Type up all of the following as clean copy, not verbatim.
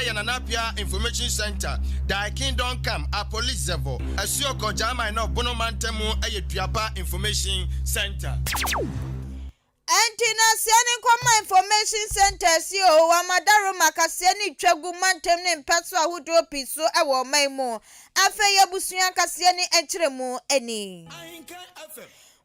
yɛ Nana Appiah Information Centre, Thy Kingdom Come, Apolisizevo, Asuokɔ Gyaman na Ɔbono mantam mu yɛ Duapa Information Centre. Ɛnti na seɛ ne nkɔma Information Centre si o, Wama Daroma kaseɛ ne twa gu mantam ne mpɛso ahodoɔ pii so wɔ ɔman mu. Afei abusua, kaseɛ ne nkyerɛmu ani.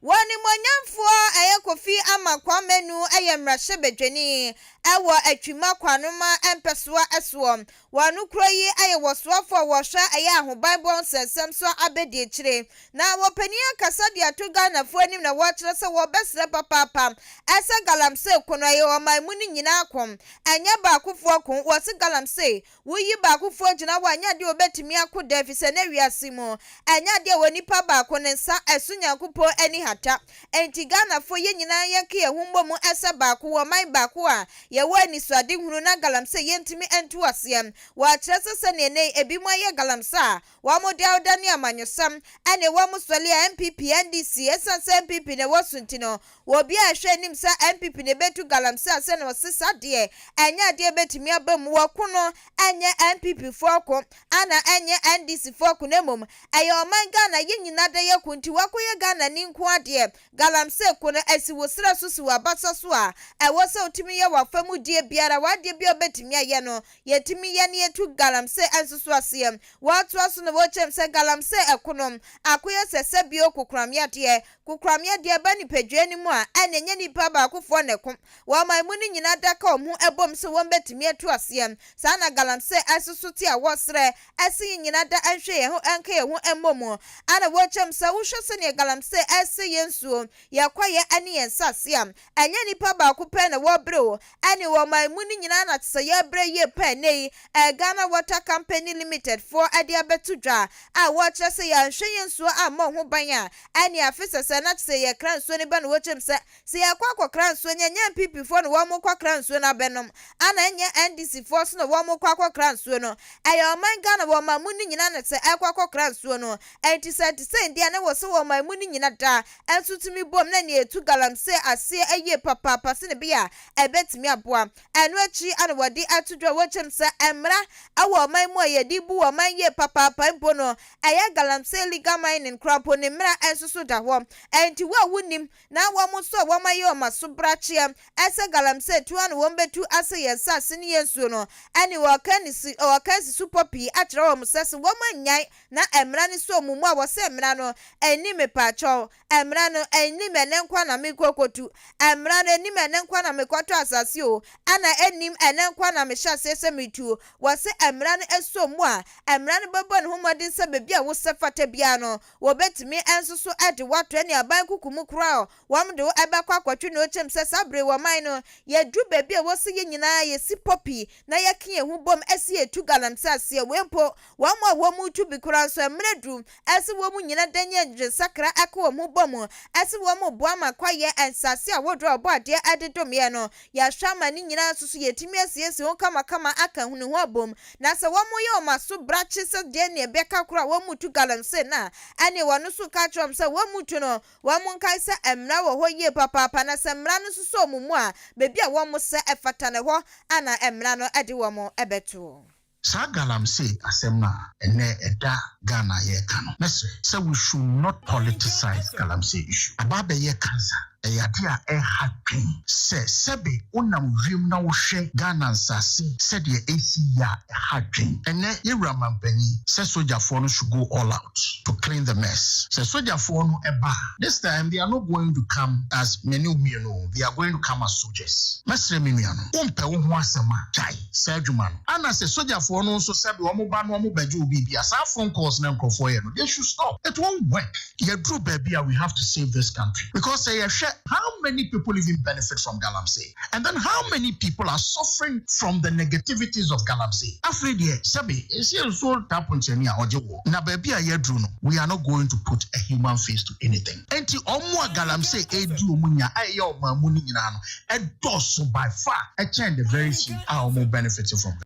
Wɔnimonyamfoɔ ɛyɛ Kofi Amankwa Manu, ɛyɛ mmarahyɛbadwani ɛwɔ Atwima Kwanoma mpɛsoa ɛsoɔ. Wɔn kuro yi ɛyɛ wɔsoafoɔ a wɔhwɛ ɛyɛ ahobanbɔ nsɛnsɛm so abɛdi akyire, na wɔpanin akasa de ato Ghanafoɔ anim na wɔkyerɛ sɛ wɔbɛsrɛ papaapa ɛsɛ galamsey ko no ɛyɛ ɔman mu no nyinaa ko, ɛnyɛ baakofoɔ ko. Wɔsi galamsey woyi baakofoɔ gyina hɔ a, nyɛ adeɛ wɔbɛtumi ako da, ɛfiri sɛ ne wiase mu ɛnyɛ adeɛ wɔ nipa baako ne nsa ɛso Nyankopɔn ani hata. Enti Ghanafoɔ, yɛn nyinaa yɛnka yɛn ho mmɔ mu ɛsɛ baako wɔ ɔman baako a yɛwɔ anisoade hunu na galamsey yɛntumi nto aseɛ. Wɔakyerɛ sɛ sɛneɛ ne ebi mu ayɛ galamsey a wɔn de awda ne amanyɔsɛm ɛne wɔn sɔle a NPP, NDC, ɛsiane sɛ NPP na ɛwɔ so nti no, wɔbi a ɛhwɛ anim sɛ NPP na ɛbɛtu galamsey a sɛ na ɔsesa deɛ, ɛnyɛ adeɛ bɛtumi aba mu. Wɔko no ɛnyɛ NPP foɔ ko ana ɛnyɛ NDC foɔ ko, na mmom ɛyɛ ɔman Ghana yɛn nyinaa da yɛ ko. Nti wakɔyɛ Ghana ni nko adeɛ, galamsey ko no asi wo serɛ so, si wɔ abasa so a ɛwɔ sɛ wotumi yɛ w'afa mu die biara, w'adeɛ bi a wobɛtumi ayɛ no, yɛtumi yɛ ne yɛtu galamsey nso so aseɛ. Wɔatoa so na wɔkyɛm sɛ galamsey ɛko no akoyɛ sɛ sɛbio kokoramyadeɛ. Kokoramyadeɛ ba nipadua no mu a, ɛna ɛnyɛ nipa baakofoɔ na ɛko. Wɔn mu no nyinaa da ka wɔn ho ɛbom sɛ wɔn bɛtumi atu aseɛ. Saa na galamsey ɛsoso te a wɔsrɛ ɛsi yɛn nyinaa da ɛnhwɛ yɛn ho, ɛnka yɛn ho ɛmmɔ mu. Ana wɔkyɛm sɛ wohwɛ sɛnea galamsey ɛsɛ yɛn nsuo, yɛkɔyɛ ɛne yɛn nsase a, ɛnyɛ nipa baako pɛ na wɔbrɛ o, ɛne wɔn man mu no nyinaa na te sɛ yɛbrɛ yie pɛ. Ne yi ɛ Ghana Water Company Limited foɔ ɛde abɛto dwa a wɔkyerɛ sɛ yɛanhwɛ yɛn nsuo ammɔ ho ban a, ɛne afe sɛsɛ na te sɛ yɛkra nsuo no ba na wɔkyɛm sɛ yɛkɔ akɔkra nsuo nyɛ nyɛ NPP foɔ na wɔn kɔ akra nsuo no abɛnom, ana ɛnyɛ NDC foɔ so na wɔn kɔ akɔkra nsuo no. Ɛyɛ ɔman Ghana wɔn man mu no nyinaa na sɛ ɛkɔ akɔkra nsuo no. Ɛnti sɛ te sɛ ndeɛ ne wɔ sɛ wɔn man mu no nyinaa da ɛnso tumi bom na nea etu galamsey aseɛ ɛyie papaapa sɛ ne bi a ɛbɛtumi aboa. Ɛno akyi ana wɔde ato dwa, wɔkyɛm sɛ mmara ɛwɔ ɔman mu a yɛde bu ɔman yie papaapa mpo no, ɛyɛ galamsey illegal mining koraa mpo ne mmara nso so da hɔ. Ɛnti wo a wonim na wɔn nso a wɔn ayɛ wɔn aso brakyeɛ ɛsɛ galamsey tu ano wɔn bɛtu ase yɛn nsaase ne yɛn nsuo no, ɛne wɔka ne si wɔka si so pɔ pii akyerɛ wɔn sɛ wɔn anyae na mmara no so wɔn mu a wɔsɛ mmara no anim paakyɛw, mmara no anim ɛnɛ nkwa na mekɔ kotu mmara no anim, ɛnɛ nkwa na mekɔtɔ asase o, ɛna anim ɛnɛ nkwa na mehyɛ aseɛ sɛ metu. Wɔsɛ mmara no ɛso mu a, mmara no bɛbɔ ne ho mmɔden sɛ baabi a wosɛ fata biara no, wɔbɛtumi nso so de wato ɛne aban kuku mu koraa, wɔn de wo ɛbɛkɔ akɔtwe. Na okyɛm sɛ saa bere wɔ man no yɛduru baabi a wɔsi yɛn nyinaa yɛsi pɔpi na yɛka yɛn ho bom ɛsi yɛtu galamsey aseɛ. Wei mpo wɔn a wɔn mu tu bi koraa nso, mmerɛ duru ɛsɛ wɔn mu nyinaa da nyɛ nsakra ɛka wɔn ho bɔ mu ɛsɛ wɔn mu boa ma kɔyɛ nsase a wɔdɔ ɔbɔ adeɛ ɛde domeɛ no, yɛahwɛ ama ne nyinaa nso so yɛtumi asiesie ho kamakama aka ne ho abom. Na sɛ wɔn yɛ wɔn aso brakye sɛ deɛ ne ɛbɛka koraa wɔn mu tu galamsey na ɛne wɔn nso ka kyerɛ wɔn sɛ wɔn mu tu no, wɔn mo nkae sɛ mmara wɔ hɔ yie papaapa, na sɛ mmara no nso so wɔn mu a, beebi a wɔn sɛ ɛfata ne hɔ ana mmara no ɛde wɔn ɛbɛto. Saa galamsey asɛm no a ɛnɛ ɛda Ghana yɛreka no, mɛsrɛ sɛ we should not politicize galamsey issue. Aba abɛyɛ cancer, ɛyɛ ade a ɛha dwen sɛ sɛbe wonam wiem na wohwɛ Ghana nsase sɛdeɛ ɛsi yɛ a, ɛha dwen. Ɛnɛ yɛwura mampanyin sɛ sogyafoɔ no should go all out to clean the mess. Sɛ sogyafoɔ no ɛba a, this time they are not going to come as mene mmienu, they are going to come as soldiers. Mɛsrɛ me nua no, wompɛ wo ho asɛm a, gyae saa adwuma no. Ana sɛ sogyafoɔ no nso, sɛbe wɔn ba no wɔn bɛgye wo biribi a, saa phone calls na nkurɔfoɔ yɛ no, they should stop. It won't work. Yɛduru baabi a we have to save this country, because sɛ yɛhwɛ how many people even benefit from galamsey and then how many people are suffering from the negativities of galamsey. Afei deɛ, sɛbe esi nsuo tapo nkyɛn a ɔgye wɔ na baabi a yɛduru no, we are not going to put a human face to anything. Nti ɔmo a galamsey edi ɔmo nya a ɛyɛ ɔmo amu no nyinaa no ɛdɔɔso by far ɛkyɛn the very few a ɔmo benefit from.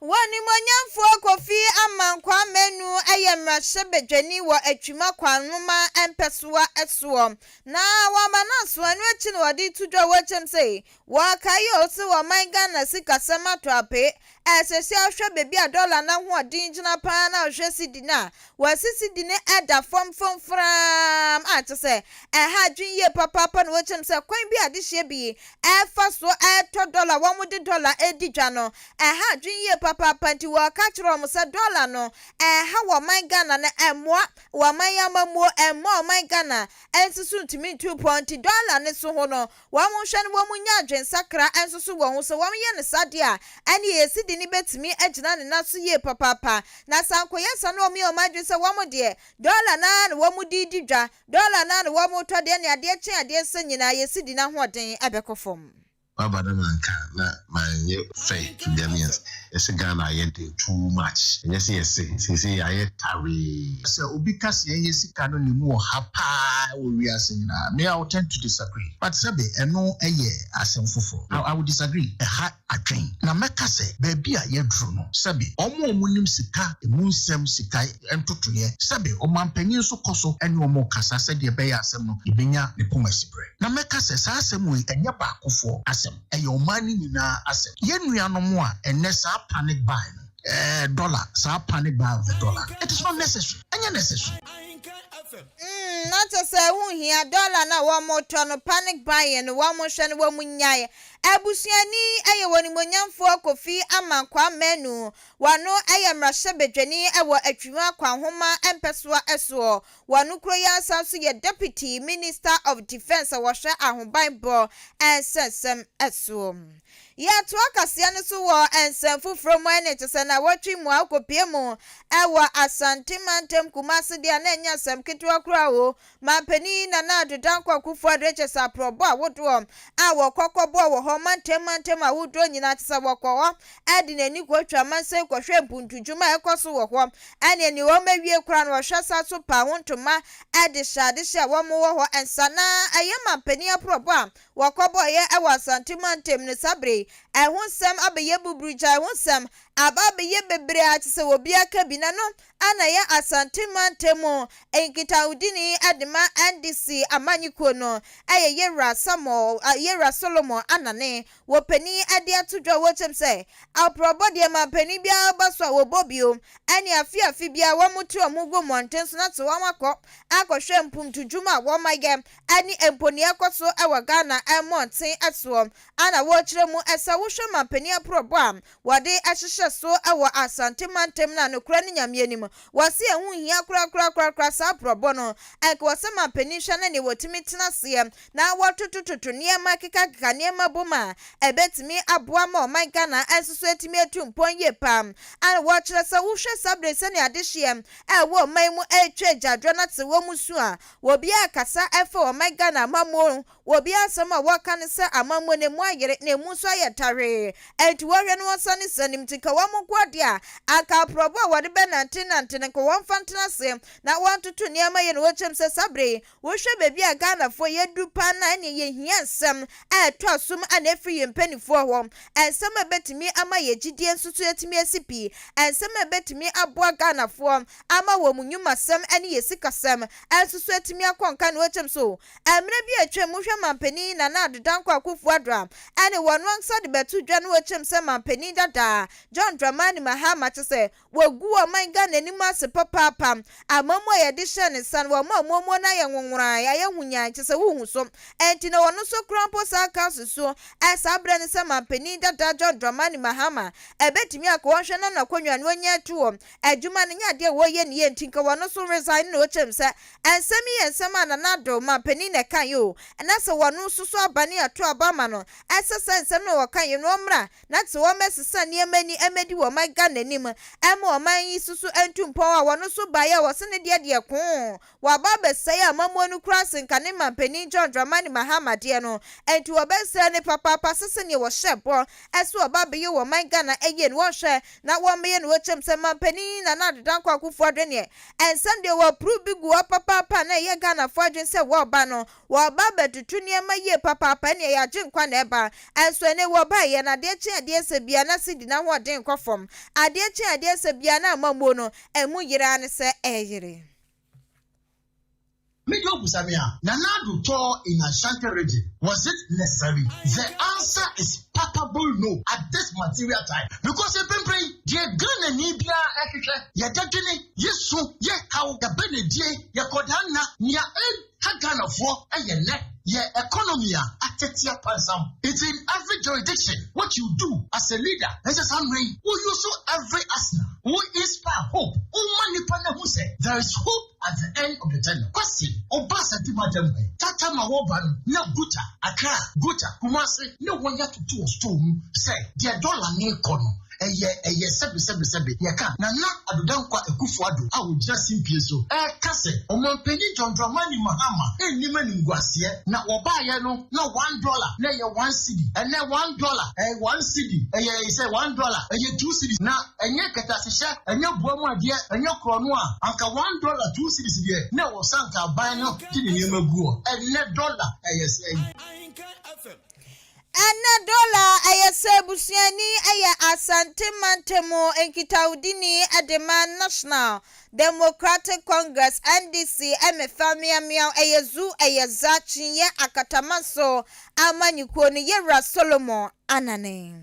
Wɔ Animuonyamfoɔ Kofi Amankwaa Manu yɛ mmarahyɛbadwani wɔ Atwima Kwanwoma mpɛsoa soɔ. Na wama no aso, ɛno akyi na wɔde to dwa wɔ kyɛm sɛ wɔkae o sɛ ɔman Ghana sikasɛm atɔ apee. Ɛsɛ sɛ wohwɛ baabi a dɔla no ahoɔden gyina paa na wohwɛ sidi no a, wɔasi sidi no da fam fomframm a kyerɛ sɛ ɛha adwene yie papaapa na wɔkyerɛ mu sɛ kwan bi a adehyeɛ bi ɛfa so ɛtɔ dɔla, wɔde dɔla ɛredi dwa no, ɛha adwene yie papaapa nti wɔka kyerɛ wɔn sɛ dɔla no ɛha wɔ ɔman Ghana no ɛmmoa wɔ ɔman yi amammuo, ɛmmoa ɔman Ghana nso so ntumi ntu mpɔn nti dɔla no so ho no Wɔnhwɛ na wɔnnya adwensakra nso so wɔ ho. Sɛ wɔyɛ no saa deɛ a, ɛnneɛ yɛn sidi no bɛtumi agyina ne nan so yie papaapa. Na sɛ ankɔyɛ saa na wɔyɛ wɔn adwene sɛ wɔn deɛ, dɔla no ara na wɔde redi dwa, dɔla no ara na wɔretɔ deɛ, ɛnneɛ adeɛ kye adeɛ sa nyinaa, yɛn sidi no ahoɔden bɛkɔ fam. Waba na manka na manyɛ fair to Ghanaians. Yɛse Ghana ayɛ den too much. Ɛnyɛ sɛ yɛse, seesei ayɛ tawee. Sɛ obi ka sɛ yɛnyɛ sika no ne mu wɔ ha paa wɔ wiase nyinaa, me I will tend to disagree. But sɛbe ɛno yɛ asɛm foforɔ. I will disagree. Ɛha adwen. Na mɛka sɛ baabi a yɛaduru no, sɛbe wɔn a wɔnim sika mu nsɛm, sika ntotoeɛ, sɛbe ɔmanpanin nso kɔ so ne wɔn kasa sɛdeɛ ɛbɛyɛ a asɛm no yɛbɛnya ne poma siberɛ. Na mɛka sɛ saa asɛm wei ɛnyɛ baakofoɔ asɛm. Ɛyɛ ɔman no nyinaa asɛm. Yɛn nuanom a ɛnnɛ saa panic buy no, eh, dollar, saa panic buy of the dollar, it is not necessary. Ɛnyɛ necessary. Mm, na kyɛ sɛ ɛho hia, dollar no a wɔtɔ no, panic buying no, wɔhwɛ no, wɔnyae. Abusuani yɛ wɔnimonyamfoɔ Kofi Amankwaa Manu. Wɔno yɛ mmarahyɛbadwani wɔ Atwima Kwanhoma mpɛsoa soɔ. Wɔn kuro yi ara san nso yɛ Deputy Minister of Defence a wɔhwɛ ahobanbɔ nsɛnsɛm so. Yɛtoa kaseɛ no so wɔ nsɛm foforɔ mu ɛne kyesɛ nawɔtwe mu a wokɔpie mu wɔ Asante mantam Kumase deɛ a na ɛnyɛ asɛm ketewa koraa o. Manpanin Nana Addo Dankwa Akufo Addo kyesɛ aprɔbɔ ahodoɔ a wɔkɔ kɔbɔɔ wɔ hɔ mantam mantam ahodoɔ nyinaa kyesɛ wɔkɔ hɔ de n'ani kɔtwa amansan kɔhwɛ mpuntudwuma a ɛkɔ so wɔ hɔ Ɛnneɛ nea wɔawie koraa no, wɔhwɛ sa so pa ho ntoma de hyɛ adehye a wɔwɔ hɔ nsa. Na ɛyɛ mampanin aporɔbɔ a wɔkɔbɔeɛ wɔ Asante mantam no saa berɛ yi, ɛho nsɛm abɛyɛ buburugya, ɛho nsɛm aba abɛyɛ bebree a kyerɛ sɛ obiara ka bi. Na ɛno na ɛyɛ Asante mantam mu nkitahodini de ma NDC amanyɔkuo no, ɛyɛ Yewura Samuel, Yewura Solomon Anane. Wɔ panin de ato dwa wɔ kyɛm sɛ aprɔbɔ deɛ ma panin biara ba so a wɔbɔ bio ɛne afe afe biara wɔn te wɔn ho gu mmɔnten so na te wɔn akɔ akɔhwɛ mpomtu dwuma a wɔn ayɛ ɛne mpo nea ɛkɔ so wɔ Ghana mmɔnten soɔ ana wɔkyerɛ mu sɛ wohwɛ ma panin aprɔbɔ a wɔde hyehyɛ so wɔ Asante mantam no a nokorɛ ne Nyame anim wɔse ɛho nhia korakorakorakora saa aprɔbɔ no ɛnka wɔ sɛ ma panin hwɛ ne nea wɔtumi tena aseɛ na wɔtotototo nneɛma kekakeka nneɛma bom a, ɛbɛtumi aboa ma ɔman Ghana nso so atumi atu mpɔn yie pa ara. A Wɔkyerɛ sɛ wohwɛ saa bere yi sɛnea adehyeɛ a ɛwɔ ɔman yi mu retwa agyaadwoɔ no ate wɔ mu su a, obiara kasa fa ɔman Ghana amammuo ho, obiara asɛm a wɔka ne sɛ amammuo no emu ayere na emu nso ayɛ tawee. Enti wɔhwɛ no wɔsane sane mu nti nka wɔn nko ara deɛ a, anka aprɔbɔ a wɔde bɛnantenante no nka wɔmfa ntena ase na wɔntoto nneɛma yie na wɔkyerɛ mu sɛ saa bere yi Wohwɛ baabi a Ghanafoɔ yɛaduru paa no a, ɛneɛ yɛhia nsɛm a ɛtɔ asom a na ɛfiri yɛn mpaninfoɔ hɔ, nsɛm a ɛbɛtumi ama yɛn gyidie nso so atumi asi pi, nsɛm a ɛbɛtumi aboa Ghanafoɔ ama wɔn nnwumasɛm ne yɛn sikasɛm nso so atumi akɔ nka na wɔakyɛm so. Mmerɛ bi a atwam, wohwɛ Manpanin Nana Addo Dankwa Akuffo Addo a, ɛne wɔn ankasa de bɛto dwa na wɔakyɛm sɛ Manpanin dadaa John Dramani Mahama kyɛ sɛ Wɔagu ɔman Ghana anim ase papaapa. Amammuo a yɛde hyɛɛ ne nsa no, wɔama amammuo no ayɛ nwonworann, ayɛ hunyann, kyerɛ sɛ wonhu so. Ɛnti na ɔno nso koraa mpo saa council so ɛ, saa berɛ no sɛ manpanin dada John Dramani Mahama ɛbɛtumi akɔ wɔnhwɛ na n'akonnwa no ɔnya atu hɔ. Adwuma no nyɛ adeɛ a wɔyɛ no yie nti nka wɔno nso resign na ɔkyerɛ mu sɛ nsɛm yi yɛ nsɛm a Nana Addo manpanin na ɛkaeɛ o, na sɛ wɔno nso so aba ne yɛato aba ama no, ɛsɛ sɛ nsɛm no a wɔkaeɛ no ɔmmra na te wɔmmɛsesa nneɛma ani mmɛdi wɔ ɔman Ghana anim ɛmma ɔman yi soso ntu mpɔn a wɔno nso baeɛ a wɔse ne deɛ deɛ koo waba abɛsɛe amammuo no koraa sen kane manpanin John Dramani Mahama deɛ no ɛnti wɔbɛsrɛ ne papaapa sɛ sɛdeɛ wɔhyɛ bɔ ɛsɛ ɔba abɛyɛ wɔ ɔman Ghana ɛyie no wɔnhwɛ na wɔmmɛyɛ no wɔkyɛm sɛ manpanin Nana Addo Dankwa Akufo Addo neɛ ɛnsɛm deɛ wɔapru bi gu hɔ papaapa na ɛyɛ Ghanafoɔ adwene sɛ wɔba no wɔba abɛtutu. adwo nneɛma yie papaapa, ɛneɛ yɛn Agyenkwa na ɛba. Ɛnso ɛnnɛ wɔbaeɛ no, adeɛ kye adeɛ sɛ biara na sidi no ahoɔden rekɔ fam. Adeɛ kye adeɛ sɛ biara na amammuo no, ɛmu yere ara ne sɛ ɛreyere. Me deɛ wobusa me a, Nana Addo tour in Ashanti region, was it necessary? The answer is palpable no at this material time because mprempren yi, deɛ Ghanani biara ɛhwehwɛ, yɛ dadwene, yɛ su, yɛ haw, yɛ bɛnadie, yɛ kɔdaa nna, nea ɛha Ghanafoɔ ɛyɛ nnɛ, yɛ economy a atete apansam. Nti in every jurisdiction, what you do as a leader, ɛsɛ saa mmerɛ yi, wo use every arsenal, wo inspire hope, woma nipa no hu sɛ there is hope at the end of the tunnel. Kwasi, ɔba Asante mantam ha yi, tata ma wɔba no na Guta, Accra, Guta, Kumasi ne wɔn atoto wɔ store mu sɛ deɛ dɔla ne kɔ no, ɛyɛ ɛyɛ sɛbe sɛbe sɛbe yɛka Nana Addo Dankwa Akufo Addo a ogyina simpie so ɛka sɛ ɔmanpanyin John Dramani Mahama nnim animguaseɛ na wɔbaayɛ no na $1 na ɛyɛ 1 cedi, ɛnɛ $1 ɛyɛ 1 cedi, ɛyɛ sɛ $1 ɛyɛ 2 cedis, na ɛnyɛ kɛtɛasehyɛ, ɛnyɛ boa mu adeɛ, ɛnyɛ korɔ no a anka $1 2 cedis deɛ na ɛwɔ sanka aban no de ne nneɛma gu hɔ. Ɛnɛ dɔla ɛyɛ sɛ Ɛnɛ dɔla ɛyɛ sɛ busuani ɛyɛ Asante mantam nkitawodini ɛde ma National Democratic Congress, NDC, ɛmɛfa mmeammea ɛyɛ zu ɛyɛ za kyinyɛ akatama so amanyikuo no, yɛwura Solomon Anane.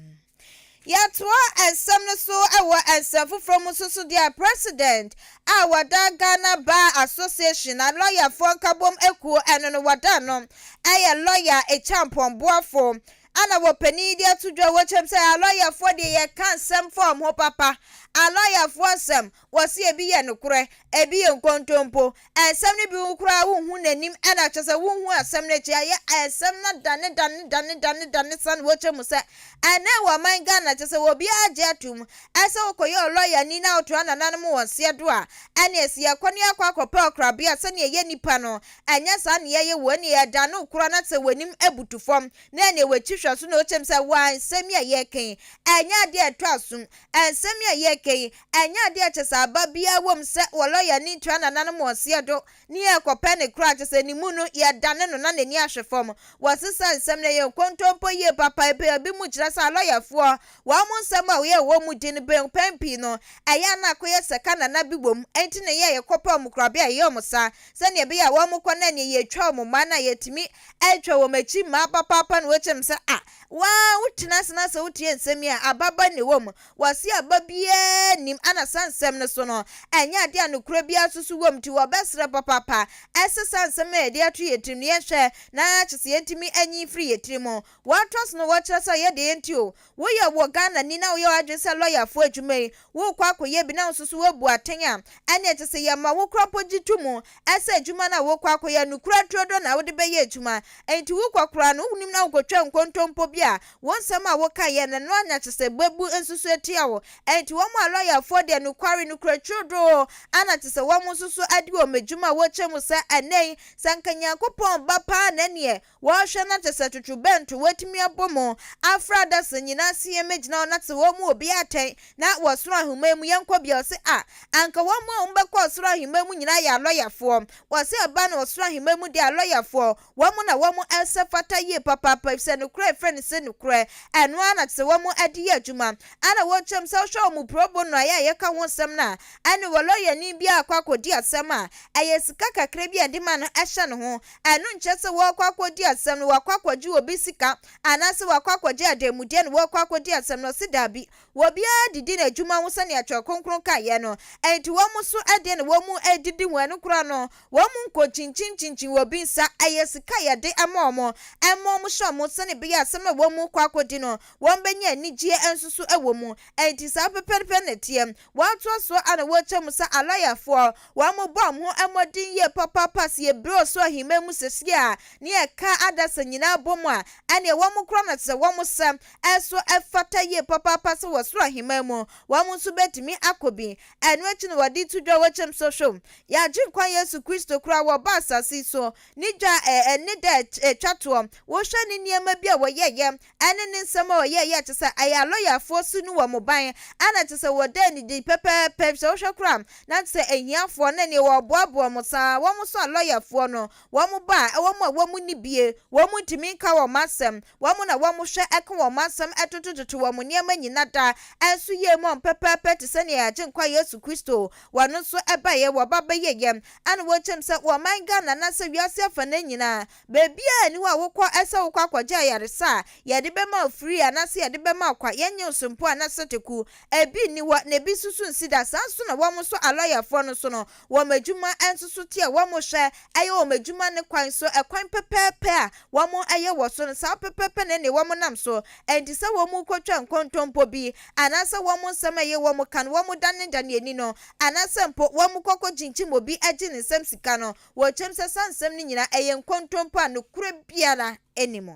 Yɛtoa nsɛm no so wɔ nsɛm foforɔ mu nso so deɛ, president a wɔda Ghana Bar Association na lɔyafoɔ nkabom ekuo ɛno no wɔda no ɛyɛ Lɔya Acheampong Boafo ana wɔ panin de ato dwa wɔkyɛm sɛ alɔyafoɔ deɛ, yɛka nsɛm fɔm ho papa. Alɔyafoɔ nsɛm wɔsi ebi yɛ nokorɛ, ebi yɛ nkontompo. Nsɛm no bi ho koraa wonhu n'anim, ɛna kyerɛ sɛ wonhu asɛm no akyi ayɛ nsɛm no dane dane dane dane dane san. Wɔkyɛ mu sɛ ɛnɛ wɔ ɔman Ghana, kyerɛ sɛ obiara gye atum ɛsɛ wokɔyɛ ɔlɔyani na wotoa nananom wɔn seɛ do a, ɛne ɛsi yɛkɔ ne akɔ akɔpɛ ɔkrabea sɛnea ɛyɛ nipa no, ɛnyɛ saa ne yɛyɛ wɔ ne yɛda no kora na sɛ w'anim abutu fam na ɛne w'akyi hwɛ so na ɔkyɛm sɛ waa nsɛm yi a yɛka yi ɛnyɛ adeɛ a ɛtɔ asom. Nsɛm yi a yɛka yi ɛnyɛ adeɛ a kyɛ sɛ aba biara wɔ mu sɛ wɔ lɔyani toa nananom wɔn seɛ do ne yɛkɔpɛ ne kora, kyɛ sɛ ne mu no yɛdane no na n'ani ahwɛ fam. Wɔsesa nsɛm no yɛ nkontompo yie papa. Ebi mu kyerɛ sɛ alɔyafoɔ wɔn mo nsɛm a wɔyɛ wɔ mu di no bɛn pɛn pii no ɛyɛ ana akɔyɛ sɛ ka nana bi wɔ mu, ɛnti na yɛ yɛkɔpɛ wɔn korabea a yɛyɛ wɔn saa sɛnea ɛbɛyɛ a wɔn kɔ na neɛ yɛtwa wɔn mmaa na yɛtumi atwa wɔn akyi mmaa papaapa. Na wɔkyɛm sɛ a waa wotena ase na sɛ wotie nsɛm yi a ababa ne wɔ mu, wɔsi aba biara nim ana saa nsɛm no so no ɛnyɛ adeɛ a nokorɛ biara nso so wɔ mu, nti wɔbɛsrɛ papaapa ɛsɛ saa nsɛm a yɛde ato yɛ tirim no yɛnhwɛ na kyɛ sɛ yɛntumi anyi firi yɛ tirim mu. Wɔatoa so no wɔkyerɛ sɛ yɛ deɛ yɛnti o, woyɛ wɔ Ghana ni na woyɛ w'adwene sɛ lɔyafoɔ adwuma yi wokɔ akɔyɛ bi na nso so woabu atɛn a, ɛne ɛkyɛ sɛ yɛma wo kora mpo gye to mu ɛsɛ adwuma no a wokɔ akɔyɛ nokora turodɔ na wode bɛyɛ adwuma. Enti wokɔ koraa no wonim na wokɔtwa nkontompo bi a, wo nsɛm a wokaeɛ no no anya kyɛ sɛ bɛbu nso so atia wo. Enti wɔn a lɔyafoɔ deɛ nokware nokora turodoo ana kyɛ sɛ wɔn nso so adi wɔn adwuma a wɔkyɛ mu sɛ ɛnɛ yi sɛ nka Nyankopɔn ba paa na neɛ wɔrehwɛ no kyɛ sɛ totorobɛnto wɔatumi abɔ mu afra adasa nyinaa se yɛmɛgyina hɔ na te wɔn mu obi atɛn na wɔ soro ahemman mu yɛnkɔ bia. Ɔse a anka wɔn mu a wɔbɛkɔ ɔsoro ahemman mu nyinaa yɛ alɔyafoɔ. Wɔse ɛba no ɔsoro ahemman mu deɛ, alɔyafoɔ wɔn mu na wɔn ɛsɛ fata yie papaapa, efisɛ nokorɛ efrɛ no sɛ nokorɛ, ɛno ara na te sɛ wɔn de yɛ adwuma. Ana wɔkyɛm sɛ wohwɛ wɔn pro bono a yɛ a yɛka ho nsɛm no a, ɛne wɔ lɔyani bi a akɔ akɔdi asɛm a ɛyɛ sika kakra bi a ɛde ma no ɛhyɛ ne ho. Ɛno nkyerɛ sɛ wɔrekɔ akɔdi asɛm no wakɔ akɔgye obi sika anaasɛ wakɔ akɔgye adanmudeɛ na wɔrekɔ akɔdi asɛm no. Ɔse daabi, obiara didi n'adwuma ho sɛnea Twerɛ Kronkron kaeɛ no. Enti wɔn nso deɛ na wɔn mu didi ho. Ɛno koraa no, wɔn mu nkɔ kyinkyinkyinkyin wɔ obi nsa. Ɛyɛ sika a yɛde ma wɔn, ɛma wɔn hyɛ wɔn sɛnea ɛbɛyɛ asɛm a wɔn mu kɔ akɔdi no wɔn bɛnya anigyeɛ nso so wɔ mu. Enti saa pɛpɛɛpɛ na ɛteɛ. Wɔatoa so ana wɔkyɛ mu sɛ alɔyafoɔ wɔn mo bɔ wɔn ho mmɔden yie papaapa sɛ yɛbire ɔsoro ahemman mu sɛsie a ne yɛka adasa nyinaa bɔ mu a, ɛneɛ wɔn korɔ no sɛ wɔn sɛ ɛso ɛfata yie papaapa sɛ wɔ soro ahemman mu wɔn nso bɛtumi akɔ bi. Ɛno akyi no wɔde to dwa wɔkyɛm so hwɛ yɛagye nkwa Yesu Kristo koraa wɔba asase yi so ne dwa ɛ ne da ɛtwa toɔ, wohwɛ ne nneɛma bi a wɔyɛ. wɔyɛyɛ ɛne ne nsɛm a wɔyɛyɛ kyɛ sɛ ɛyɛ alɔyafoɔ so no wɔ mo ban ana kyɛ sɛ wɔda anidi pɛpɛɛpɛ sɛ wohwɛ koraa na kyɛ sɛ ahiafoɔ na neɛ wɔboaboa mo saa wɔn nso alɔyafoɔ no wɔn ba a wɔn a wɔn ni bie wɔn ntumi nka wɔn asɛm wɔn na wɔn hwɛ ɛka wɔn asɛm ɛtotototo wɔn nneɛma nyina da ɛnso yie mu pɛpɛɛpɛ te sɛ nea yɛagye nkwa Yesu Kristo wɔn nso ɛbaeɛ wɔba bɛyɛ yɛm ɛna wɔkyɛm sɛ wɔman Ghana na sɛ wiase afa no nyinaa beebi a ni hɔ a wokɔ ɛsɛ wokɔ akɔgye ayaresa a yɛde bɛma ofiri anaasɛ yɛde bɛma akwa yɛnyɛ osompo anaasɛ teku ebi ni hɔ na ebi nso nsi da. Saa nso na wɔn nso alɔyafoɔ no so no wɔn adwuma nso so te a wɔn hwɛ ɛyɛ wɔn adwuma ne kwan so ɛkwan pɛpɛɛpɛ a wɔn ɛyɛ wɔ so no saa pɛpɛɛpɛ na ne wɔn nam so. Ɛnti sɛ wɔn kɔtwa nkontompo bi anaasɛ wɔn nsɛm a ɛyɛ wɔn ka no wɔn dane dane ani no anaasɛ mpo wɔn kɔkɔ kyinkyim obi agye ne nsɛm sika no wɔkyɛm sɛ saa nsɛm no nyinaa ɛyɛ nkontompo a nokorɛ biara anim.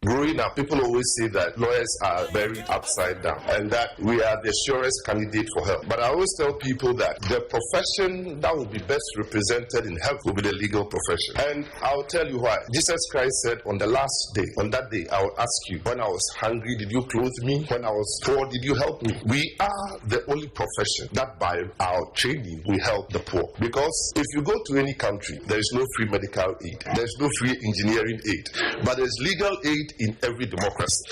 Growing up, people always say that lawyers are buried upside down and that we are the surest candidate for help. But I always tell people that the profession that will be best represented in heaven will be the legal profession. And I'll tell you why. Jesus Christ said on the last day, on that day, I will ask you, when I was hungry, did you clothe me? When I was poor, did you help me? We are the only profession that by our training, we help the poor. Because if you go to any country, there is no free medical aid, there's no free engineering aid, but there's legal aid in every democracy.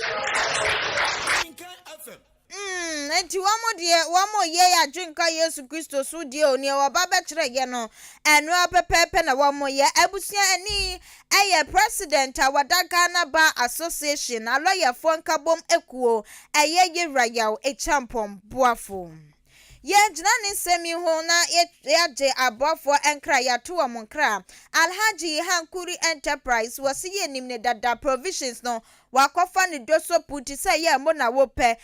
Nti wɔn deɛ wɔn yɛ yɛ adwenka Yesu Kristo so deɛ o nea wɔba bɛkyerɛ yɛ no ɛnoa pɛpɛɛpɛ na wɔn yɛ. Abusua ani ɛyɛ president a wɔda Ghana Bar Association alɔyɛfoɔ nkabom ekuo ɛyɛ Yewura Yaw Acheampong Boafo. Yɛgyina ne nsɛm yi ho na yɛagye aboafoɔ nkra yɛato wɔn nkra. Alhaji Hankuri Enterprise wɔsi yɛ nim ne dada provisions no wakɔfa ne dosopu te sɛ yɛ mo na wopɛ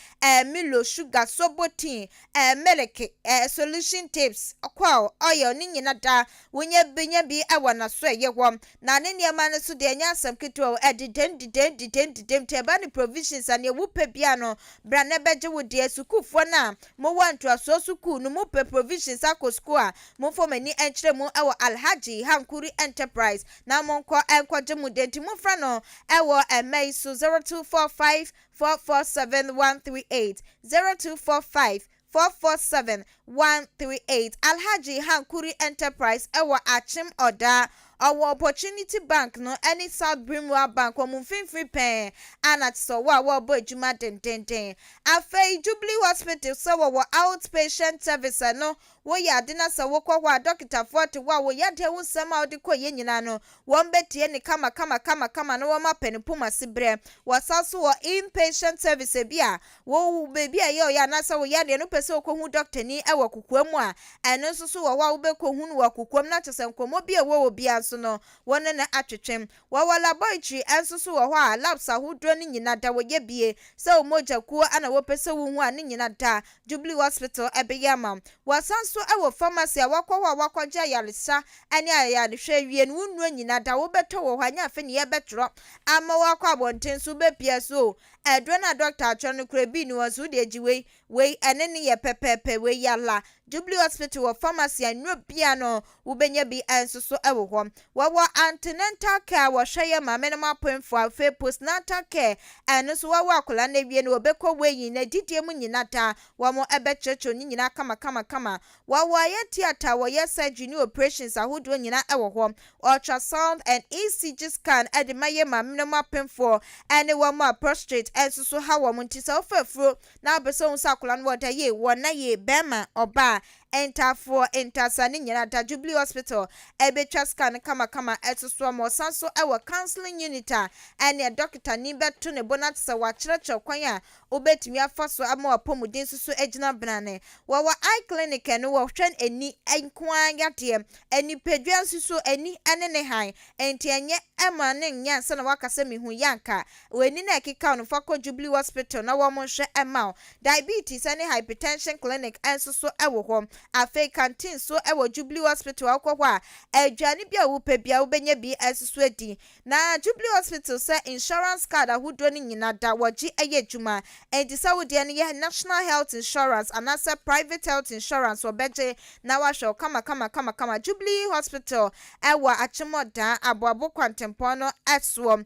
Milo, sugar, sobo tea, milk, solution tips, coil, oil ne nyina da wonya binya bi ɛwɔ n'aso ɛyɛ hɔ na ne nneɛma no so deɛ ɛnyɛ asɛm ketewa o ɛdedem dedem dedem dedem te ɛba ne provisions a nea wopɛ bia no bra na ɛbɛgye wo deɛ. Sukuufoɔ no a mowɔ ntoasoɔ sukuu no mopɛ provisions akɔ sukuu a momfa mo ani nkyerɛ mu ɛwɔ Alhaji Hankuri Enterprise na monkɔ ɛnkɔgye mo deɛ. Nti momfrɛ no ɛwɔ ɛmɛ yi so 0245 447 138, 0245 447 138. Alhaji Hankuri Enterprise ɛwɔ Akyem Ɔdaa ɔwɔ Opportunity Bank no ɛne South Brimwell Bank wɔn mfimfini pɛɛ ana te sɛ ɔwɔ a wɔrebɔ adwuma dendenden. Afei Jubilee Hospital sɛ wɔwɔ outpatient service no woyɛ ade na sɛ wokɔ hɔ a dɔkitafoɔ te hɔ a wɔyɛ adeɛ ho nsɛm a wɔde kɔ yɛ nyinaa no wɔn bɛtie ne kama kama kama kama na wɔn apɛ ne poma si berɛ. Wɔsa so wɔ inpatient service bi a wo beebi a ɛyɛ ɔyɛ anaasɛ wɔyɛ adeɛ no pɛ sɛ wokɔhu dɔktani ɛwɔ kokoa mu a ɛno nso so wɔ hɔ a wobɛkɔhu no wɔ kokoa mu na kyerɛ sɛ nkɔmmɔ bi a ɛwɔ wɔ bia nso no wɔne no atwetwem. Wɔwɔ laboratory nso so wɔ hɔ a labs ahodoɔ no nyinaa da wɔyɛ bie sɛ wo mogya kuo ana wɔpɛ sɛ wohu a ne nyinaa da Jubilee Hospital ɛbɛyɛ ama. Wɔsan so wɔ pharmacy a wakɔ hɔ a wakɔgye ayaresa ne ayarehwɛ awie no wo nnuro nyinaa da wobɛtɔ wɔ hɔ anyɛ afei ne yɛbɛtwerɛ ama wakɔ abɔnten so wobɛpia so o ɛduro no a dɔkta atwerɛ no kora bi ni wɔ so wode agyi wei wei ɛne ne yɛ pɛpɛɛpɛ wei yala. Jubilee Hospital wɔ pharmacy a nnuro bia no wobɛnya bi nso so wɔ hɔ. Wɔwɔ antenatal care a wɔhwɛ yɛ maame no apemfo. Afei postnatal care ɛno nso wɔwɔ akwadaa no awie no wɔbɛkɔ wei na didie mu nyinaa da wɔn ɛbɛkyerɛkyerɛ ne nyinaa kamakamakama. Wɔwɔ ayɛ theatre wɔyɛ surgery ne operations ahodoɔ nyinaa ɛwɔ hɔ, ultrasound and ECG scan ɛde ma yɛ maame no apemfoɔ ɛne wɔn a prostate ɛnso so ha wɔn. Nti sɛ wofa afuro na wopɛ sɛ wohu sɛ akwadaa no wɔda yie wɔn na yie bɛrima ɔbaa ntaafoɔ ntasa ne nyinaa da Jubilee Hospital ɛbɛtwa scan kamakama ɛsoso ama. Ɔsan so ɛwɔ counseling unit a ɛne dɔkita ni bɛto ne bo na te sɛ wakyerɛkyerɛ kwan a wobɛtumi afa so ama wapɔmuden nso so gyina benane. Wɔwɔ eye clinic ɛno wɔhwɛ ani nko ara yadeɛ nipadua nso so ani ne ne han nti ɛnyɛ ɛma ne nyɛ ansa na waka sɛ mihu yanka w'ani na ɛkeka no fa kɔ Jubilee Hospital na wɔn nhwɛ ɛma wo. Diabetes ne hypertension clinic nso so ɛwɔ hɔ. Afei canteen nso wɔ Jubilee Hospital a wokɔ hɔ a, aduane bi a wopɛ biara wobɛnya bi nso so adi. Na Jubilee Hospital sɛ insurance card ahodoɔ no nyina da wɔgye yɛ adwuma. Enti sɛ wo deɛ no yɛ National Health Insurance anaasɛ Private Health Insurance wɔbɛgye na wɔahwɛ wo kama kama kama kama. Jubilee Hospital wɔ Akyemɔdaa, Aboabo kwantempɔn no soɔ,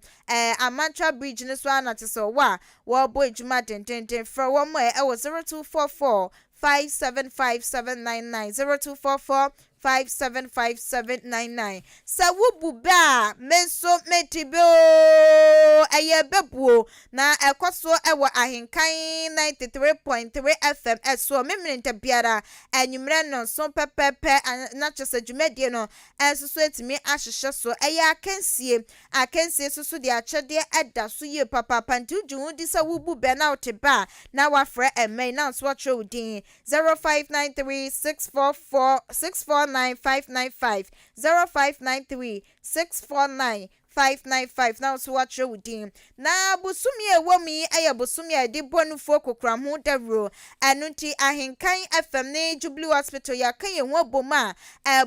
Amantra Bridge no so ara na kyesɛ wɔwɔ a wɔrebɔ adwuma dendenden. Frɛ wɔn ɛ wɔ 0244 575 799, 0244 575799 Sɛ wobu bɛ a, me nso mete bɛ oo, ɛyɛ bɛbuo, na ɛkɔ so wɔ Ahenkan 93.3 FM soɔ Memeneda biara anwummerɛ nnɔnson pɛpɛɛpɛ, na kyerɛ sɛ dwumadie no nso so atumi ahyehyɛ so. Ɛyɛ akansie, akansie nso so deɛ akyɛdeɛ da so yie papaapa, nti wogye wo ho di sɛ wobu bɛ na wote bɛ a, na woafrɛ ɛmma yi na wo nso woatwerɛ wo din. 0593 644 649 595 0593 649 595 na wo nso woatwerɛ wo din. Na bosome a ɛwɔ mu yi yɛ bosome a yɛde bɔ nufoɔ kokoram ho dawuro. Ɛno nti Ahenkan FM ne Jubilee Hospital yɛaka yɛn ho abom a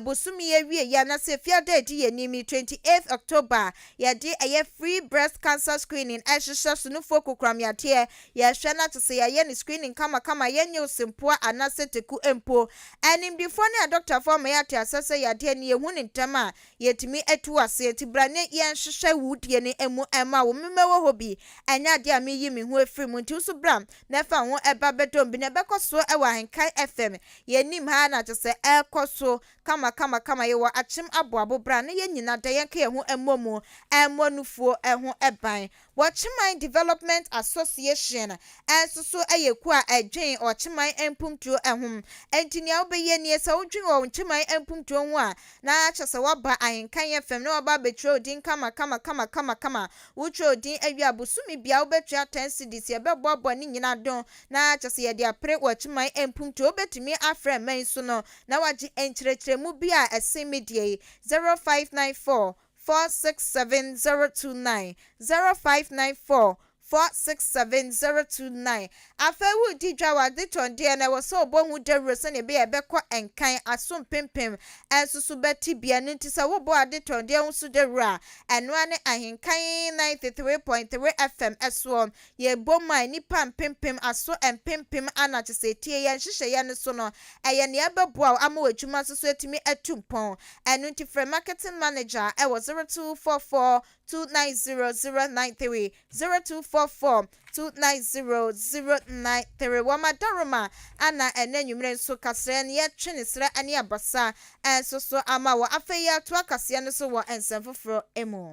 bosome yi awieeɛ anaasɛ Fiada a ɛdi yɛn anim yi 28th October yɛde ɛyɛ free breast cancer screening ɛhyehyɛ so nufoɔ kokoram yadeɛ Yɛhwɛ na kyesɛ yɛayɛ no screening kamakama a yɛnyɛ osempoa anaasɛ teku mpo. Animdefoɔ ne adɔktafoɔ ama yɛate aseɛ sɛ yadeɛ no yɛhu no ntɛm a, yɛtumi tu aseɛ. Nti bra ne yɛnhwehwɛ wo deɛ no mu mma wo. Me mɛwɔ hɔ bi, ɛnyɛ adeɛ a meyi me ho afiri mu. Nti wo nso bra na fa wo ho ba bɛdɔm bi na ɛbɛkɔ so wɔ Ahenkan FM. Yɛnim ha na kyesɛ ɛrekɔ so kamakamakama. Yɛwɔ Akyem Aboabo bra na yɛn nyina da yɛnka yɛn ho mmɔ mu mmɔ nufuo ho ban. Wɔkyeman Development Association nso so yɛ kuo a ɛdwen Ɔkyeman mpuntuo ho. Enti nea wobɛyɛ nie, sɛ wodwen Ɔkyeman mpuntuo ho a, na kyerɛ sɛ woaba Ahenkan FM na woaba abɛtwerɛ wo din kama kama kama kama kama. Wotwerɛ wo din awie a, bosome biara wobɛtua ten cedis, yɛbɛboaboa ne nyinaa ano na kyerɛ sɛ yɛde apere Ɔkyeman mpuntuo. Wobɛtumi afrɛ mmɛn so no na woagye nkyerɛkyerɛmu bi a ɛsen me deɛ yi, 0594 467 029 0594 467 029 Afei woredi dwa wɔ adetɔndeɛ no, ɛwɔ sɛ wobɔ ho dawuro sɛdeɛ ɛbɛyɛ a ɛbɛkɔ nkan, aso mpempem nso so bɛte bi. Ɛno nti sɛ wobɔ adetɔndeɛ ho so dawuro a, ɛno ara ne Ahenkan 93.3 FM soɔ. Yɛbɔ mu a, nnipa mpempem, aso mpempem ana kyerɛ sɛ ɛtie yɛn nhyehyɛeɛ no so no, ɛyɛ nea ɛbɛboa wo ama w'adwuma nso so atumi atu mpɔn. Ɛno nti frɛ Marketing Manager wɔ 0244 290 093, 0244 290 093. Wɔ Madaroma ana ɛnnɛ anwummere nso kaseɛ no yɛtwe ne serɛ ne abasa nso so ama wo. Afei yɛretoa kaseɛ no so wɔ nsɛm foforɔ mu.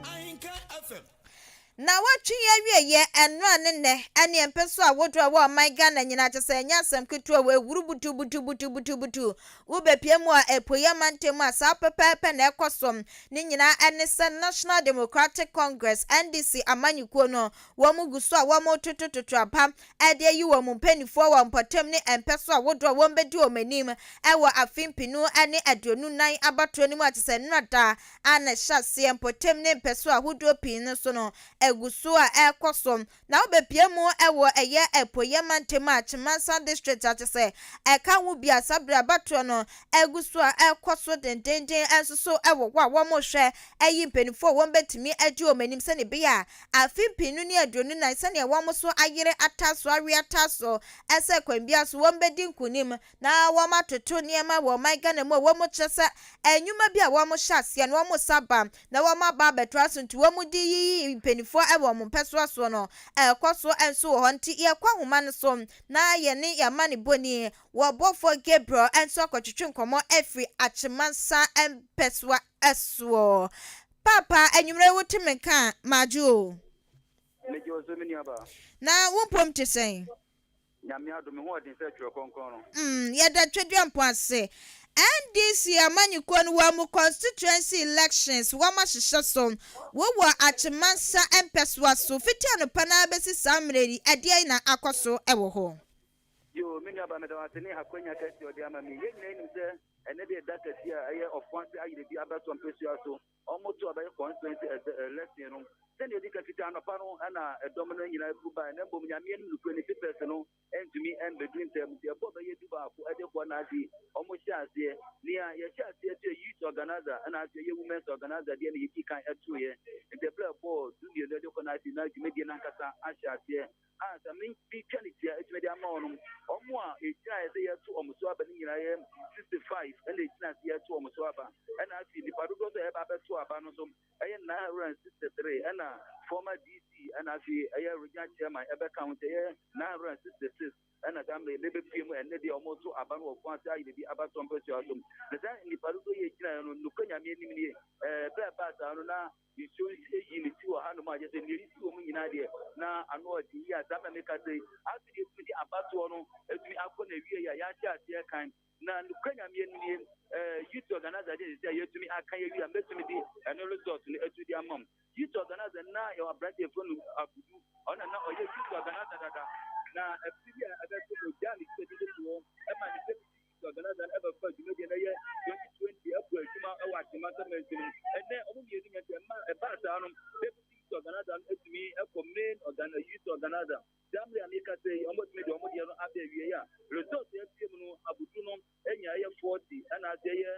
Nnawɔtwe yi awieɛ, ɛnora ne nnɛ, ɛne mpɛ so ahodoɔ a ɛwɔ ɔman Ghana nyinaa kyɛ sɛ ɛnyɛ asɛm ketewa o, ɛhuru butubutubutubutubutu. Wobɛpue mu a Apueeɛ mantam mu a saa pɛpɛɛpɛ na ɛkɔ so. Ne nyinaa ɛne sɛ National Democratic Congress, NDC, amanyɔkuo no, wɔn gu so a wɔretotototo aba de ayi wɔn mpaninfoɔ wɔ mpɔtam ne mpɛ so ahodoɔ a wɔbɛdi wɔn anim wɔ afe mpenu ne 24 abatoɔ no mu a kyɛ sɛ nnora da a na ɛhyɛ aseɛ mpɔtam ne mpɛsoa ahodoɔ pii no so no agu so a ɛrekɔ so na wobɛpue mu wɔ ɛyɛ Apueeɛ mantam a Kyemansa District a kyerɛ sɛ ɛka ho bi a saa berɛ abatoɔ no agu so a ɛrekɔ so dendeenden nso so wɔ hɔ a wɔrehwɛ ayi mpanimfoɔ a wɔbɛtumi adi wɔn anim sɛdeɛ ɛbɛyɛ a afe 2024 sɛdeɛ wɔn nso ayere ataa so awe ataa so sɛ kwan biara so wɔbɛdi nkonim na wɔatoto nneɛma wɔ ɔman Ghana mu a wɔkyerɛ sɛ nnwuma bi a wɔhyɛ aseɛ no wɔsa ba na wɔaba abɛtoa so nti wɔde yiyi mpanimfoɔ wɔ wɔn mpɛsoa soɔ no ɛrekɔ so nso wɔ hɔ nti yɛkɔ ahoma no so na yɛne yɛn amanebɔni wɔbɔfoɔ Gabriel nso akɔtwetwe nkɔmmɔ afiri Akyemansa mpɛsoa soɔ. Paapa anwummerɛ wote me nka a madwo o. Megye wo so me nuabaa. Na wo mpom te sɛn? Nyame adom, me ho ɔden sɛ Twerɛ Kronkron no. Mm, yɛda Tweduampɔn ase. NDC amanyɔkuo no wɔn mu constituency elections wɔn ahyehyɛ so. Wowɔ Akyemansa mpɛsoa so. Fiti anɔpa no ara bɛsi saa mmerɛ yi, ɛdeɛn na akɔ so wɔ hɔ? Yoo, me nuabaa meda wo ase ne akwanya kɛseɛ a ɔde ama me yi. Yɛn nyinaa nim sɛ ɛnnɛ deɛ da kɛseɛ a ɛyɛ Ɔfoase Ayerɛbi abɛtoɔ mpɛsua so. Wɔto a bɛyɛ constituency election no. Sɛnea edi kan fiti anɔpa no na ɛdɔm no nyinaa bu bae, na mmom Nyame anim nokorɛ ni, papers no antumi ambedu ntɛm, nti ɛbɔɔ bɛyɛ dubaako de kɔ na afei wɔn hyɛɛ aseɛ. Nea yɛhyɛɛ aseɛ to yɛ youth organizer ɛna afei ɛyɛ women's organizer deɛ na yɛdii kan toeɛ. Nti ɛberɛ a ɛbɔɔ dumienu de kɔ na afei na dwumadie no ankasa ahyɛ aseɛ. A sɛ me metwa ne tia atumi de ama wɔn, wɔn a ɛgyinaeɛ sɛ yɛto wɔn so aba no nyinaa yɛ 65 ɛna ɛgyina sɛ yɛto wɔn so aba, ɛna afei nnipa dodoɔ nso a yɛba abɛto aba no nso ɛyɛ 963, ɛna former DC ɛna afei ɛyɛ regional chairman ɛbɛka ho, nti ɛyɛ 966 ɛna saa mmerɛ yɛbɛbɛpue mu ɛnɛ deɛ wɔto aba no wɔ fo ase ayɛ biribi abatoɔ mpasua so. Na saa nnipa dodoɔ yɛ gyinaeɛ no, nokorɛ Nyame anim nie, ɛɛ berɛ a ɛbaa saa no na nsuo yi ne ti wɔ hanom a kyerɛ sɛ nea ɛsisi wɔ mu nyinaa deɛ na ano ɔden yie a saa mmerɛ meka sɛ afei deɛ ɛtumi de abatoɔ no ɛtumi akɔ na awie yɛ a yɛahyɛ aseɛ kan. Na nokorɛ Nyame anim nie, ɛɛ youth organizer deɛ sɛ yɛtumi aka yɛwie a mɛtumi de ɛno result no ɛtu de ama mu. Youth organizer na yɛwɔ aberanteɛ fo no Abudu, ɔna na ɔyɛ youth organizer dada, na ɛfiri bi a ɛbɛto ɔgyaa ne dwumadi no to hɔ ɛma ne deputy youth organizer no ɛbɛfa dwumadie no ɛyɛ 2020 ɛbɔ adwuma ɛwɔ Akyemasa mansin mu. Ɛnɛ ɔmo mmienu nyɛ nti ɛma ɛbaa saa no deputy youth organizer no ɛtumi ɛkɔ main organ youth organizer. Saa mmerɛ a meka sɛ yi ɔmo atumi de ɔmo deɛ no aba awie a result apue mu no, Abudu no anya ɛyɛ 40, ɛna ase ɛyɛ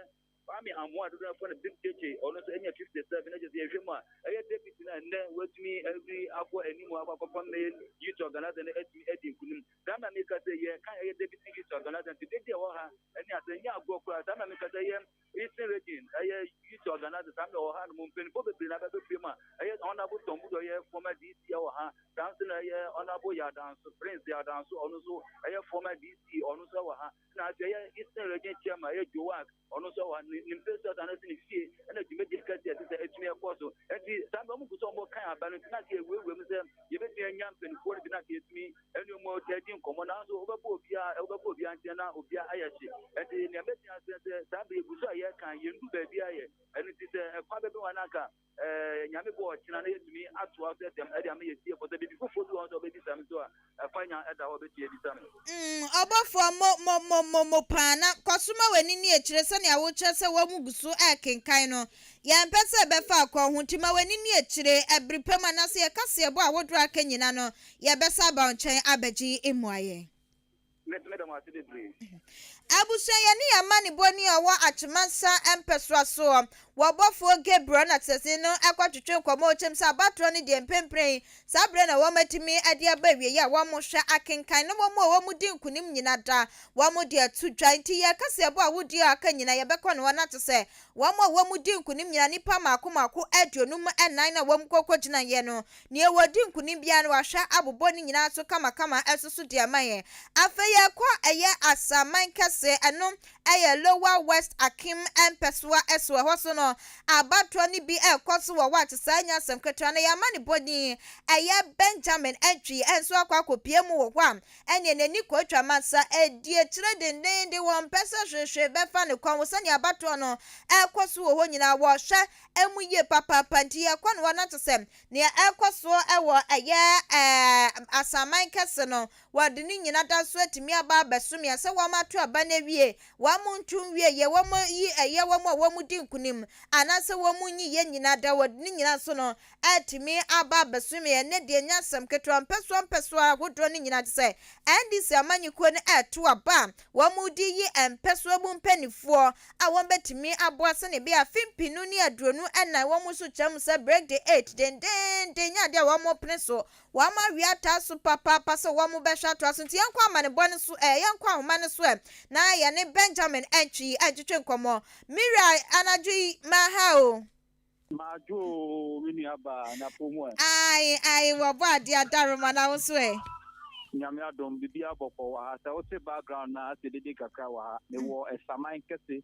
Kwame Amoah dodoɔ afɔ no Big Cheche, ɔno nso anya 57. Ɛkyɛ sɛ yɛhwɛ mu a ɛyɛ deputy no a ɛnnɛ watumi awuri akɔ anim akɔ akɔfa main youth organizer no atumi adi nkunim. Saa mmerɛ a meka sɛ yɛka ɛyɛ deputy youth organizer, nti dede a ɛwɔ ha ɛne asɛ nyɛ agorɔ koraa. Saa mmerɛ a meka sɛ ɛyɛ Eastern Region ɛyɛ youth organizer, saa mmerɛ wɔ ha no mu mpanimfoɔ bebree na abɛbɛpue mu a ɛyɛ Honorable Tɔmbudo, ɛyɛ former DC ɛwɔ ha. Saa nso na ɛyɛ Honorable Yadanso, Prince Yadanso, ɔno nso ɛyɛ former DC, ɔno nso ɛwɔ ha. Na afei ɛyɛ Eastern Region chairman, ɛyɛ Joak, ɔno nso wɔ ne mpɛ so ɔsan si ne fie ɛna dwumadie kɛseɛ ɛte sɛ ɛtumi ɛkɔ so. Nti saa bɛ ɔmo gu so ɔmo kan aba no, nti na sɛ yɛwurawura mu sɛ yɛbɛtumi anya mpanimfoɔ no bi na sɛ yɛtumi ɛne ɔmo adi nkɔmmɔ, nanso wobɛbɔ obiara, wobɛbɔ obiara nkyɛn na obiara ayɛ hye. Nti nea mɛtumi asɛ sɛ saa bɛ yɛgu so a yɛka yɛndu baabi ayɛ ɛno, nti sɛ ɛkwan bɛbɛ wɔn anka Nyame bɔ ɔkyena na yɛtumi atoa so ɛtɛm ɛde ama yɛtie fo sɛ biribi foforɔ bi wɔ hɔ sɛ wobɛbisa me so a, ɛkwan nya ɛda hɔ bɛtumi abisa me. Ɔbɔfoɔ, mo, mo, mo, mo, mo paa, na kɔ so ma w'ani nni akyire sɛnea wokyerɛ sɛ wɔn gu so rekenkan no. Yɛmpɛ sɛ ɛbɛfa akɔn ho, nti ma w'ani nni akyire. Ɛbere pa mu anaasɛ yɛn kaseɛbɔ a ahodoɔ a aka nyina no, yɛbɛsan aba wo nkyɛn abɛgye mmuaeɛ. Meda mo ase bebree. Abusua yɛne yɛn amanebɔni a ɔwɔ Akyemansa mpɛsoa soɔ, wɔ ɔbɔfoɔ Gabriel na Tsetse no kɔtwetwe nkɔmmɔ a ɔkyɛm sɛ abatoɔ no deɛ mprempren saa berɛ na wɔn atumi de aba awieɛ a wɔn hwɛ akenkan na wɔn a wɔn di nkunim nyina da wɔn de ato dwa, nti yɛn kaseɛbɔ a wodie a aka nyina yɛbɛkɔ ne hɔ na kyesɛ wɔn a wɔn di nkunim nyina nnipa mmaako mmaako 54 na wɔn kɔ kɔgyinaeɛ no. Nea wadi nkonim biara no, wahwɛ abobɔ ne nyinaa so kamakama asusu de ama yɛn. Afei yɛkɔ ɛyɛ Asaman kɛse, ɛno ɛyɛ Lower West Akim mpɛsoa so. Ɛhɔ so no, abatoɔ no bi ɛrekɔ so wɔ hɔ a te saa nyɛ asɛm ketewa. Na yɛn amanebɔ ni, ɛyɛ Benjamin Antwi nso akɔ akɔpue mu wɔ hɔ a, ɛneɛ n'ani kɔtwa masa adi akyire dendeenden, wɔmpɛ sɛ hwehwee bɛfa ne kɔn ho sɛnea abatoɔ no ɛrekɔ so wɔ hɔ nyinaa, wɔhwɛ mu yie papaapa. Nti yɛkɔ no hɔ na kyerɛ sɛ nea ɛrekɔ soɔ wɔ ɛyɛ ɛɛ asaman kɛse no, wɔde ne nyina da so atumi aba abɛsom yɛn sɛ wɔn ato aba no awie, wɔn nto nwie yɛ, wɔn yi ɛyɛ wɔn a wɔn di nkunim anaasɛ wɔn nyi yɛ nyina da, wɔde ne nyina so no atumi aba abɛsom yɛn. Ne deɛ nyɛ asɛm ketewa, mpɛsoa mpɛsoa ahodoɔ no nyina te sɛ NDC amanyɔkuo no ɛreto aba a wɔn de yi mpɛsoa mu mpaninfoɔ a wɔbɛtumi aboa sɛnea ɛbɛyɛ a afe 2024 wɔn nso kyerɛ mu sɛ break the eight dendeenden nyɛ adeɛ a wɔpene so. Wɔn awe ataa so papaapa sɛ wɔbɛhwɛ atoa so. Nti yɛnkɔ amanebɔ no so ɛ, yɛnkɔ ahoma no so ɛ, na yɛne Benjamin Antwi ntwetwe nkɔmmɔ. Me wura, anadwo yi, maha o. Madwo o, me nua baa, na po mu ɛ? Ae, ae, wɔbɔ adeɛ adaroma, na wo nso ɛ? Nyame adom, biribiara bɔkɔɔ wɔ ha. Sɛ wote background no a, asɛ dede kakra wɔ ha. Mewɔ Ɛsaman kɛse,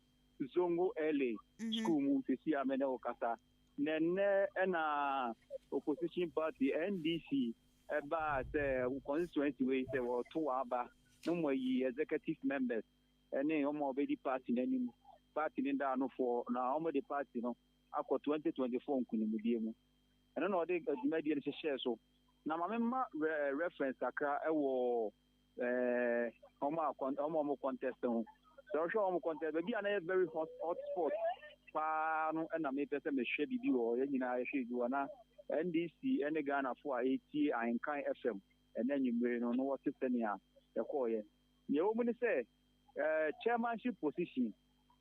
Zongo LA school mu seesei a me ne wo kasa. Na ɛnnɛ ɛna opposition party NDC ɛbaa sɛ constituency wei sɛ wɔto aba na wɔayi executive members ɛne wɔn a wɔbɛdi party no anim, party no daanofoɔ, na wɔde party no akɔ 2024 nkonimdie mu. Ɛno na ɔde dwumadie no hyehyɛɛ so. Na ma memma reference kakra wɔ wɔn a wɔn a wɔn contest ho. Sɛ wohwɛ wɔn contest, baabi a na yɛ very hot hot spot paa no, ɛna mepɛ sɛ mehwɛ biribi wɔ hɔ. Yɛn nyinaa yɛhwɛ biribi wɔ na NDC ne Ghanafoɔ a ɛretie Ahenkan FM ɛnɛ anwummere no na wɔte sɛnea ɛkɔɔeɛ. Nea ɛwɔ mu ne sɛ, chairmanship position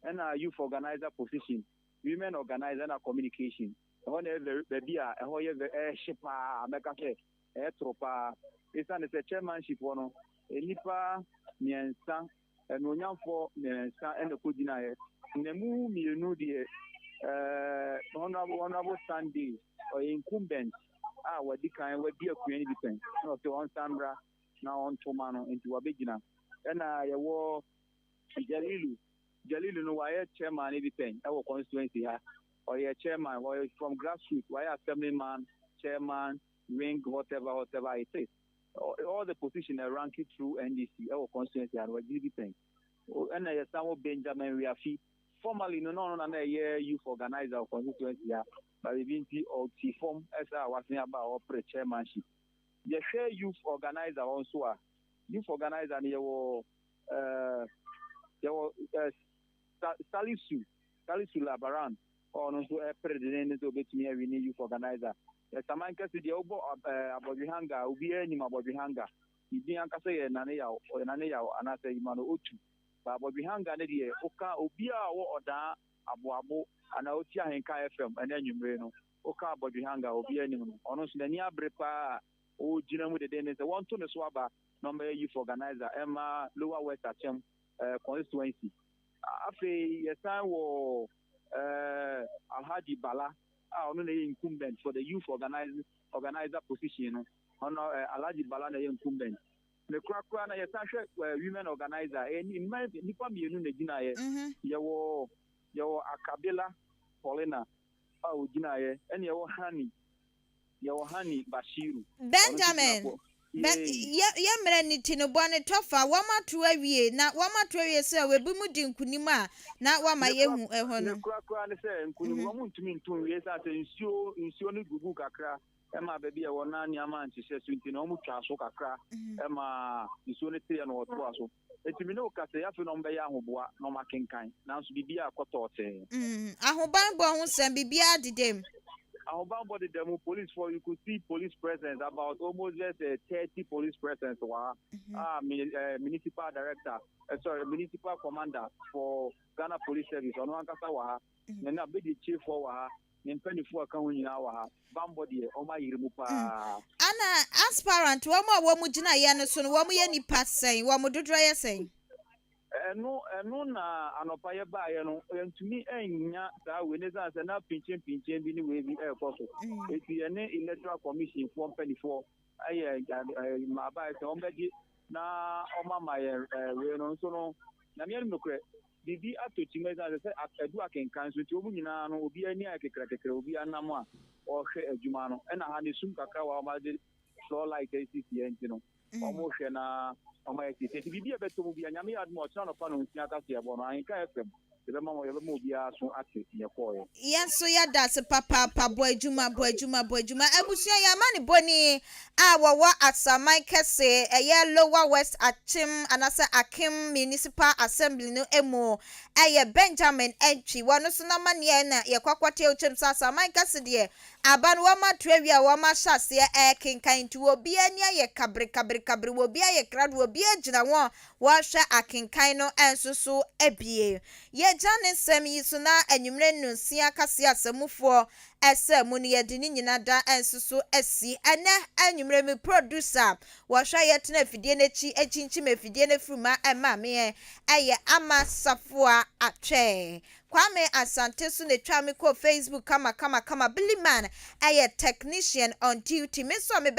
ɛna youth organizer position, women organizer na communication. Ɛhɔ na ɛyɛ baabi a ɛhɔ yɛ ɛhye paa, mɛka sɛ ɛyɛ toro paa. Esiane sɛ chairmanship hɔ no, nnipa mmiɛnsa, anuonyamfoɔ mmiɛnsa ɛna ɛkɔgyinaeɛ. Na mu mmienu deɛ, Honorable Sunday, ɔyɛ incumbent a wadi kan wadi akonnwa no bi pɛn, na ɔsɛ ɔnsan mmra na ɔntoma no, nti wabɛgyina. Ɛna yɛwɔ Jalilu no, wayɛ chairman no bi pɛn ɛwɔ constituency ha. Ɔyɛ chairman, ɔyɛ from grassroots, wayɛ assemblyman, chairman, wing, whatever, whatever it is. All the position are ranking through NDC ɛwɔ constituency ha no, wagye bi pɛn. Ɛna yɛsan wɔ Benjamin Wiafi. Formerly no, na ɔno na ɛyɛ youth organizer of constituency ha. But ebi nti ɔti fam ɛsɛ a wasen aba a ɔpere chairmanship. Yɛhwɛ youth organizer hɔ nso a, youth organizer no yɛwɔ Salisu Labaran, ɔno nso ɛpere de ne sɛ obetumi awi ne youth organizer. Ɛsaman kɛse deɛ, wobɔ Abɔdwehanga, obiara nim Abɔdwehanga. Ne din ankasa yɛ Nane Yaw, ɔyɛ Nane Yaw anaasɛ Yima no Otu. Ba Abɔdwehanga ne deɛ, woka obiara a ɔwɔ Ɔdaa Aboabo anaa oti Ahenka FM ɛne anwummere no, woka Abɔdwehanga, obiara nim no. Ɔno nso n'ani abere paa a ɔgyina mu deden sɛ wɔnto ne so aba na ɔmmɛyɛ youth organizer ɛma Lower West Akyem constituency. Afei yɛsan wɔ Alhaji Bala a ɔno na ɛyɛ incumbent for the youth organizer position no. Ɔno Alhaji Bala na ɛyɛ incumbent. Ne korakora na yɛsan hwɛ women organizer, ɛyɛ mmaa nipa mmienu na gyinaeɛ. Yɛwɔ Akabila Paulina a ogyinaeɛ, ɛna yɛwɔ Hani Bashiru. Benjamin, yɛ mmerɛ ne ti no bɔ ne tɔfa, wɔn ato awie na wɔn ato awie sɛ ebi mu di nkunim a na wɔama yɛhu ɛhɔ no. Ne korakora ne sɛ nkunim, wɔn ntumi nto nwie sɛ nsuo no gugu kakra ɛma baabi a ɛwɔ na nneɛma nhyehyɛ so, nti na wɔn twa so kakra ɛma nsuo no teɛ na wɔtoa so. Eti mi ne o kasa yi, afei na wɔn bɛyɛ ahoboa na wɔn akenkan, nanso biribi a akɔtɔ ɔtee. Ahobanbɔ ho sɛm, biribiara deda mu? Ahobanbɔ deda mu. Police for, you could see police presence, about almost just 30 police presence wɔ ha. Ah, municipal director, sorry, municipal commander for Ghana Police Service, ɔno ankasa wɔ ha. Na na bɛdi akyirefoɔ wɔ ha, ne mpanimfoɔ a ka ho nyinaa wɔ ha. Bambɔ deɛ, wɔn ayere mu paa. Ana aspirant wɔn a wɔn gyina yɛ no so no, wɔn yɛ nipa sɛn? Wɔn dodoɔ yɛ sɛn? Ɛno na anɔpa yɛ baayɛ no, yɛntumi nya saa wei ne san sɛ na pinkyen pinkyen bi ne wei bi ɛrekɔ so. Eti yɛne Electoral Commission foɔ mpanimfoɔ ɛyɛ ɛɛ mmaabaa sɛ wɔn bɛgye na wɔn ama yɛn wei no nso no. Nyame anim nokorɛ, biribi atɔ kyima ɛsiane sɛ ɛdu akenkan so nti, wɔn nyinaa no obi ani ayɛ kekrakekra, obi anam a ɔrehwɛ adwuma no. Ɛna ha ne sum kakra wɔ a wɔde floor light asisi yɛn nti no, wɔn hwɛ na wɔn ayɛ sisi. Nti biribi a ɛbɛtɔ mu bi a, Nyame yɛ adom a, ɔkyena nɔpa no 6 kase ɛbɔ no Ahenka FM, yɛbɛma obiara so ate neɛ kɔɔyɛ. Yɛn nso yɛda ase papaapa. Bɔ adwuma, bɔ adwuma, bɔ adwuma. Abusua, yɛn ama ne bɔni a wɔwɔ Asaman kɛse, ɛyɛ Lower West Akyem anaasɛ Akem Municipal Assembly no mu, ɛyɛ Benjamin Antwi. Wɔn nso n'amanneɛ na yɛkɔ akɔte okyɛm sɛ Asaman kɛse deɛ, aba no wɔn ato awie a wɔn ahyɛ aseɛ ɛrekenkan, nti obiara ani ayɛ kabere kabere kabere, obiara ayɛ krado, obiara gyina wɔn wɔrehwɛ akenkan no nso so abie. Yɛgya ne nsɛm yi so na anwummerɛ 6 kaseɛ asɛmufoɔ ɛsɛ mu no, yɛde ne nyina da nso so asi. Ɛnɛ anwummerɛ mi producer wɔhwɛ a yɛtena afidie no akyi akyinkyim afidie no afiri ma ɛma meɛ ɛyɛ Ama Safoa Atwɛ. Kwame Asante so na etwa me kɔ Facebook kama kama kama. Billy Man ɛyɛ technician on duty. Me nso a mebɛ